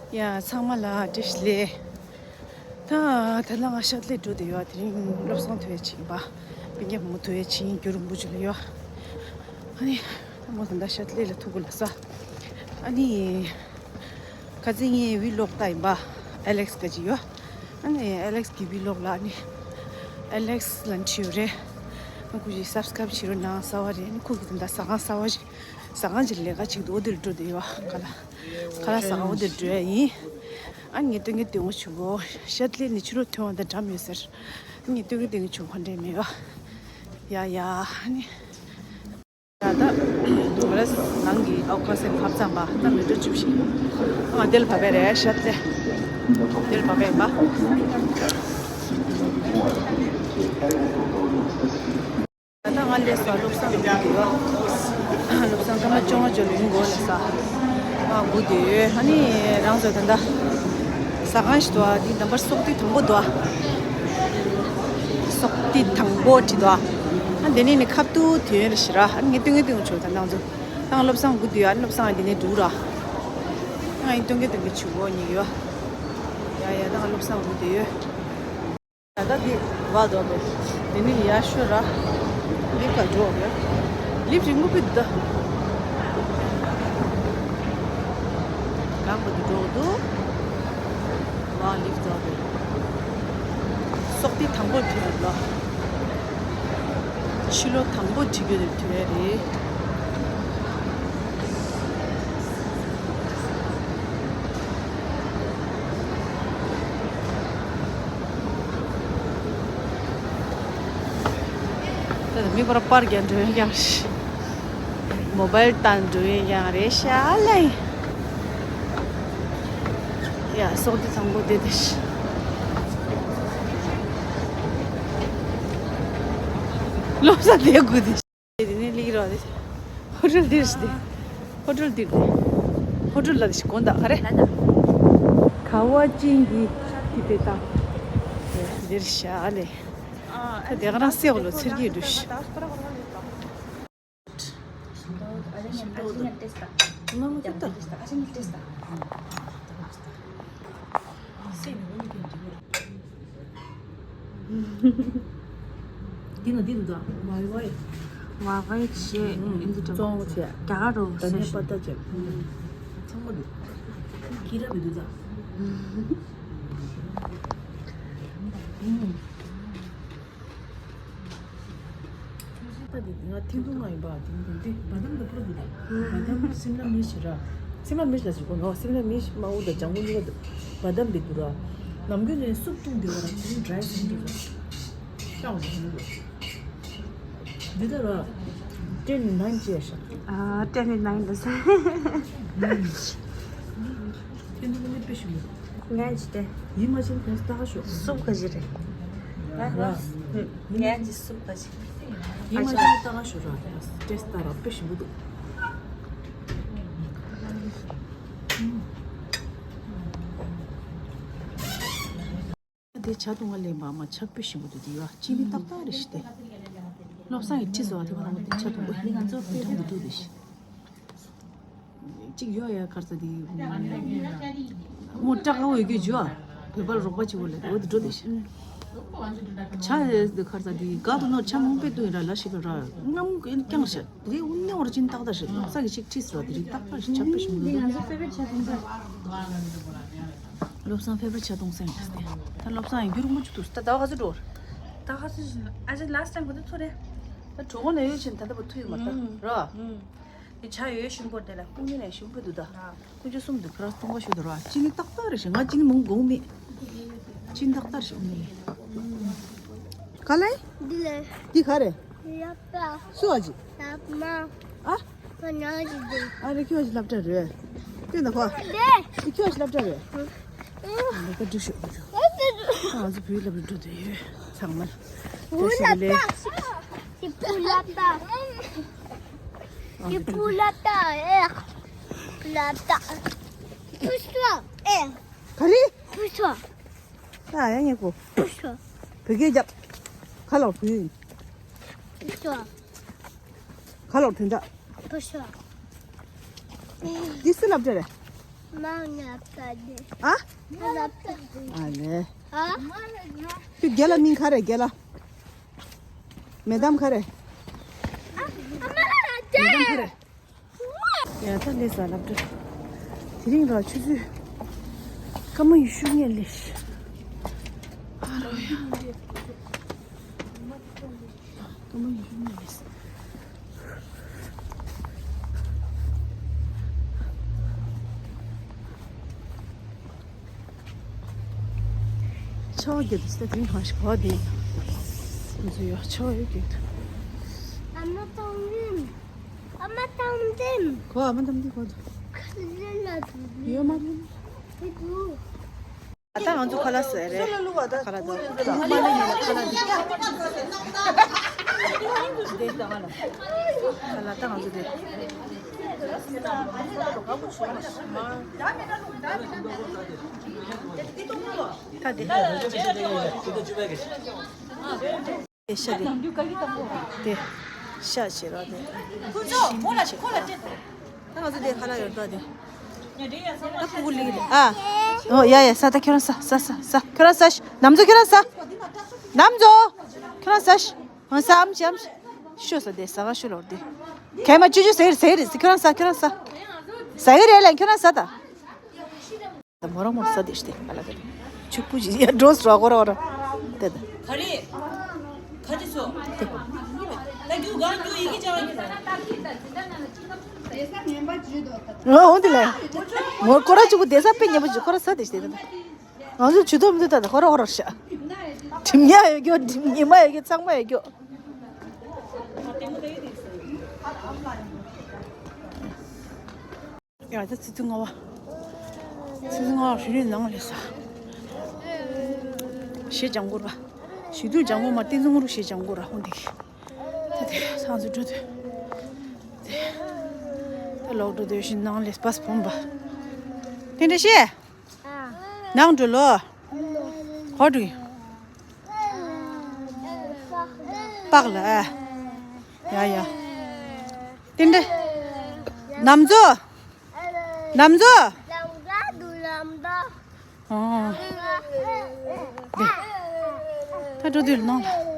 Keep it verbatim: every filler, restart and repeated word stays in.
ཡ་ཚང་མ་ལ་བཀྲ་ཤིས་བདེ་ལེགས། ད་ད་ལྟ་ང་ཤར་ལ་འགྲོ་བསྡད་ཡོད། དེ་རིང་བློ་བཟང་ཐུག་ཡས་ཅིག་ཡིན་པ། སྤུན་ཀྱག་བུ་མོ་ཐུག་ཡས་ཅིག་ཡིན། རྒྱུན་རིང་པོ་ཅིག་ལ་ཡོད། ཨ་ནི་ད་མོ་ད་ལྟ་ཤར་ལ་ཐུག་གོ་ལ་ས། ཨ་ནི་ཁ་སང་ངའི་བི་ལོག་ལྟ་ཡིན་པ། ཨེ་ལེགས་ག་ཅིག་ཡོད། ཨ་ནི་ཨེ་ལེགས་ཀྱི་བི་ལོག་ལ་ཨ་ནི་ཨེ་ལེགས་ལ་འཁྲིད་ཡོད་རེད། ཨ་ཁུ་ཅིག་སབ་སི་ཀ་རབ་བྱེད་རོགས་གནང་ཟེར་བ་རེད། ཨ་ནི་ཁུ་གི་ད་ལྟ་ཟ་ཁང་གསར་པ་ཞིག་ཟ་ཁང་ཅིག་ལས་ཀ་ཅིག་འདུག་འོ་དེར་འགྲོ་བསྡད་ཡོད། ཁ་ལག་ཁ་ལག་ཟ་ཁང་འོ་དེར་འགྲོ་ཡ་ཡིན། ཨ་ངས་སྟོན་གི་སྟོན་གི་བྱུང་གོ། ཤར་ལ་ནས་ཕྱི་ལོགས་ཐོན་པ་དང་འགྲམ་ཡོད་ཟེར། ངས་སྟོན་གི་སྟོན་གི་བྱུང་། ཁོ་འདྲ་མེད་པ། ཡ་ཡ་ཨ་ནི། ད་ལྟ་ང་རང་ནང་གི་ཨའོ་ཁ་སེ་ཕབ་ཙམ་པ་ད་མི་འགྲོ་བཅུ་བཞི། ཨ་དེ་ལ་བབས་པ་རེད། ཤར་ལ་དེ་ལ་བབས་པ་ཡིན་པ། ད་ལྟ་ང་སླེབས་སོང་། བློ་བཟང་སྒུག་བསྡད་ཡོད། བློ་བཟང་སྐར་མ་བཅོ་ལྔ་ཅོ་ལ་ཡོང་དགོས་ལ་ས། ང་སྒུག་བསྡད་ཡོད། ཨ་ནི་རང་ཚོ་ད་ལྟ་ཟ་ཁང་ཞིག་འདུག་ཨ། འདི་ནམ་བར་སོག་ཏི་དང་པོ་འདུག་ཨ། སོག་ཏི་དང་པོ་བྲིས་འདུག་ཨ། ཨ་འདི་ནས་ནི་ཁ་ཐུག་ཐོན་རེ་ཞིག་ར། ཨ་ངས་སྟོན་གི་སྟོན་གི་བྱུང་། ད་ང་ཚོ་ད་ང་བློ་བཟང་སྒུག་བསྡད་ཡོད། ཨ་ནི་བློ་བཟང་འདི་ནས་འགྲོ་ར། ང་ཡིན་སྟོན་གི་སྟོན་གི་བྱུང་གོ་ཉིག་ཡོད། ཡ་ཡ་ད་ང་བློ་བཟང་སྒུག་བསྡད་ཡོད། ད་ལྟ་འདི་བ་དོ་བས། དེ་ནི་ཡར་ཤོད་ར། ལིབ་ག་འགྲོ་བས། ལིབ་རིང་པོ་པི་འདུག་ད། གང་པོ་འདི་འགྲོ་འདུག་ཝ་ལིབ་དོ་བས། སོག་ཏི་དང་པོ་འདི་རེད་ལོ། ཕྱི་ལོགས་དང་པོ་འགྲིག་གི་རེད་དུས་རེད། ད་མི་པར་པར་རྒྱག་འགྲོ་ཡང་ཡང་ཤི། མོ་བལ་བཏང་འགྲོ་ཡང་ཡང་རེད་ཤག་ལེ། ཡ་སོག་ཏི་ཚང་པོ་དེ་དེ་ཤི། བློ་བཟང་དེ་དགོས་དེ། དེ་ནས་ལིག་རོ་དེ། ཧོ་ཊེལ་འདིར་ཞིག་དེ། ཧོ་ཊེལ་འདིར་དེ། ཧོ་ཊེལ་ལ་དེ་ཞིག་དགོངས་དག་ག་རེ། ཁ་བ་ཅན་གྱི་དེ་དེ་དང་། འདིར་ཤག་ལེ། ད་དེ་ག་རང་སེ་འོ་ལོ་ཚེར་གྱི་འདུག་ཤི། འདི་ན་འདི་འདུག་ད། ཝའི་ཝའི། ཝའི་ཝའི་བྱས། ཨིན་ཛི་ཀྲོང་བྱས། རྒྱ་གར་རོ་ད་ནི་པ་ཏ་བྱས། ཚང་མ་འདུག་ཁྱི་ར་བི་འདུག་ད། ད་འདི་ང་ཐེངས་དུ་མ་ཡིན་པ་འདི་འདི་འདི་བ་དམ་དུ་ཕུར་འདུག་ད། བ་དམ་སིམ་ལ་མིར་ཞིག་ར། སིམ་ལ་མིར་ལ་ཞིག་གོ་ནོ། སིམ་ལ་མིར་མ་འུ་ད་ལྗང་གུ་གཉིས་ཀ་འདུག་བ་དམ་འདི་འདུག་ར། ནམ་རྒྱུན་ནས་སུབ་བཏུང་འདི་བ་ར་ཅིག་ཌ་རའི་སིམ་འདུག་ར། ཤང་འདུག་འདུག་འདི་ད་ར། ཏེན་ནན་ཅེ་ཤ། ཨ་ཏེན་ནན་འདུག་ས། ཐེན་དུ་ནི་པེ་ཤི་མི། ངན་ཅི་ཏེ། ཡིན་མ་ཤེས་ཁོང་ལྟ་ཤོག་སུབ་ག་ཞིག་རེད། ངན་ཅི་སུབ་ག་ཞིག་ཡིན་མ་ཤེས་ལྟ་ཤོག་ར། ཏེས་ལྟ་ར་པེ་ཤི་མི་འདུག་དེ་ཇ་བཏུང་བ་ལེན་པ་མ་ཆག་པོ་ཞིམ་པོ་འདུག་དེ་ཡོད་ཅི་ནི་ཏག་ཏག་རེད་ཤི་སྟེ། བློ་བཟང་གི་ཁྲིད་བཟོ་བ་དེ་མ་ནང་དེ་ཇ་བཏུང་བ་ནི་ང་ཚོ་ཕེ་ཐུང་དེ་འདུག་དེ་ཤི། གཅིག་ཡོད་ཡ་ཁར་ས་དེ། མོ་སྐྲག་འོས་རྒྱུ་ཇུ་ཨ། བོད་པར་རོགས་པ་བྱེད་དགོས་ལ་འོ་དེ་འགྲོ་དེ་ཤི། ཇ་དེ་ཁར་ས་དེ་ག་དུ་ནོར་ཇ་མང་པོ་བཏུང་ཡིན་ར་ལ་ཤི་པ་ར་ངམ་ཀྱང་ཤ། དེ་དབུ་མའི་བར་ཅིན་ཏག་ཏག་ཞིག་ལོ་ས་གི་ཞིག་ཁྲིས་རོ་དེ་རིགས་ཏག་ཏག་ཞིག་ཆགས་པ་ཞིག་མི་འདུག་ང་ཚོ་ཕེ་བེ་ཆ་ཐུང་ས། བློ་བཟང་ཕེ་བེ་ཆ་ཐུང་ས་ཡིན་ཏེ། ད་བློ་བཟང་ཡིན་རྒྱུ་རུང་མོ་ཆུ་ཐུག་ད་ཟླ་བ་ག་ཚོད་འགྲོ། ད་ག་ཚོད་ཨ་ཅེ་ལ་སི་ཊ་ཊེམ་ག་ཚོད་ཐུག་རེད། ད་གྲོགས་པོ་ནས་ཡོད་ཕྱིན་ད་ལྟ་བུ་ཐུག་ཡོད་མ་ད་ར། དེ་ཆ་ཡོད་ཞིམ་པོ་དེ་ལ་ཀུན་ཉེ་ནས་ཞིམ་པོ་འདུག་ད། ཀུན་ཆ་གསུམ་འདུག་ཕ་ར་སྟོང་པ་ཞུ་ད་ར་ཅི་ནི་ཏག་ཏག་རེ་ཞིག་ང་ཅི་ནི་མང་དགོངས་མེད། ཅི་ནི་ཏག་ཏག་རེ་ཞིག་ཨུ་མི་ལེ། ག་ལེ། འདི་ལེ། འདི་ག་རེ། ལབ་ད། སུ་བ་ཅི། ལབ་མ། ཨ། ཁོ་ན་ཅི་འདི། ཨ་རེ་ཁྱོད་ཅི་ལབ་ད་རེད། ཁྱོད་ན་ཁོ། འདི། འདི་ཁྱོད་ཅི་ལབ་ད་རེད། ཨ་ལེ་ཀ་འགྲིག་ཤོག་འགྲིག་ཤོག་ཨ་ང་ཚོ་བུའི་ལབ་རེ་འགྲོ་དེ་ཡོད་ཚང་མ། བུ་ལབ་ད། ཞིབ་ཏུ་ལབ་ད། ཞིབ་ཏུ་ལབ་ད་ཨེ། ལབ་ད། བུ་ཤོག་ཨེ། ག་རེ། བུ་ཤོག་ད་ཡང་ངས་གོ་བུ་ཤོག་བུ་གའི་རྒྱབ། ཁ་ལོག་བུ་ཡིན། བུ་ཤོག་ག་ལོག་དོན་དག་བུ་ཤོག་འདི་སུ་ལབ་འདྲ་རེད། མ་ཉབ་ད་དེ། ཨ། ང་ཉབ་ད་དེ། ཨ་ལེ། ཨ། ཁྱོད་རྒན་ལགས་མིང་ག་རེ་རྒན་ལགས། མེ་ཌམ་ག་རེ། ཨ་མ་ལ་མེ་ཌམ་ག་རེ། ཡ་ད་ལས་ས་ལབ་འདྲ། དེ་རིང་ར་ཆུ་ཚོད། སྐར་མ་ཉི་ཤུ་ཉེར་ལེ་ཤ། ཨ་རོ་ཡ། སྐར་མ་ཉི་ཤུ་ཉེར་ལེ་ཤ། ཆར་པ་རྒྱག་འདུག་ཟེར། དེ་རིང་གང་ཞིག་གོ་བ་དེ་ཡིན། ང་ཚོ་ཡོད་ཆར་པ་ཡོད་རྒྱག་འདུག་ཨ་མ་དང་འདིམ། ཨ་མ་དང་འདིམ། གོ་ཨ་མ་དང་འདི་གོ་འདུག་ཁ་ལེ་ལ་འདུག་ཡོད་མ་རེད། འདི་འདུག་ད་ང་ཚོ་ཁ་ལག་ཟས་རེད། ཁ་ལག་ད། ཁ་ལག་ད། ཁ་ལག་ད་ང་ཚོ་དེ། ད་དེ། དེ་ཤ་དེ། དེ་ཤ་བྱེད་རོགས་དེ། ཁོ་ཚོ་མོ་ལ་ཁོ་ལ་སྤྲད། ད་ང་ཚོ་དེ་ཁ་ལག་ཡོད་དོ་དེ། ད་ཕྲུ་གུ་ལིག་རེད་ཨ། ཨོ་ཡ་ཡ་ཟ། ད་ཁྱོད་རང་ཟ་ཟ་ཟ་ཟ། ཁྱོད་རང་ཟ་ཤ། ནམ་ཚོ་ཁྱོད་རང་ཟ། ནམ་ཚོ་ཁྱོད་རང་ཟ་ཤ། ཨོ་ཟ། ཨམ་ཆི་ཨམ་ཆི། ཤོ་ཟ་དེ་ཟ་ག་ཤོ་ལོར་དེ། གད་མ་ཅུ་ཅུ་ཟེར་ཟེར་རེད། ཁྱོད་རང་ཟ། ཁྱོད་རང་ཟ། ཟ་གི་རེད་ལ་ཁྱོད་རང་ཟ་ད། ད་མོ་རང་མོ་རང་ས་དེ་ཤི་དེ་ཨ་ལ་ག་ཆུ་བུ་ཞིག་ཡ་འགྲོ་སོ་གོ་ར་གོ་ར། དེ་ད། ག་རེ། ག་རེ་སོ། དེ། ད་རྒྱུ་གང་རྒྱུ་ཡི་གེ་ཅང་ཡིན། ཨ་འོ་དེ་ལ། མོ་ཁོ་ར་ཆུ་བུ་དེ་ས་དཔེ་ཉེ་པོ་ཅིག་ཁོ་ར་ས་དེ་ཤི་དེ་ད། ང་ཚོ་ཇུས་གཏོགས་མི་འདུག་ད་ད་ཧོ་ར་ཧོ་ར་ཤ། གྲིམ་ཉག་ཡོད་རྒྱུ། གྲིམ་ཉི་མ་ཡོད་རྒྱུ། ཚང་མ་ཡོད་རྒྱུ། ཡ་ད་ཆུ་ཚོད་ལྔ་པ། ཆུ་ཚོད་ལྔ་པ་རི་རི་ནང་ལས་ས། གཞས་སྦྱང་དགོས་ར། གཞས་དུང་སྦྱང་དགོས་མ། བསྟན་འཛིན་ངུ་རུ་གཞས་སྦྱང་དགོས་ར་ཧོ་འདི་གི། ད་དེ་ཚང་ཚོ་འགྲོ་དུས། དེ། ད་ལོག་འགྲོ་དུས་ཤིང་ནང་ལས་བྷ་སི་བོམ་པ། དེ་འདྲ་ཤེས། ནང་འགྲོ་ལོ། གོ་འགྲོ། པག་ལ་ཨ། ཡ་ཡ། དེ་འདྲ། ནམ་ཚོ། ནམ་ཚོ། ཨོ། ད་འགྲོ་དུས་ནང་ལ།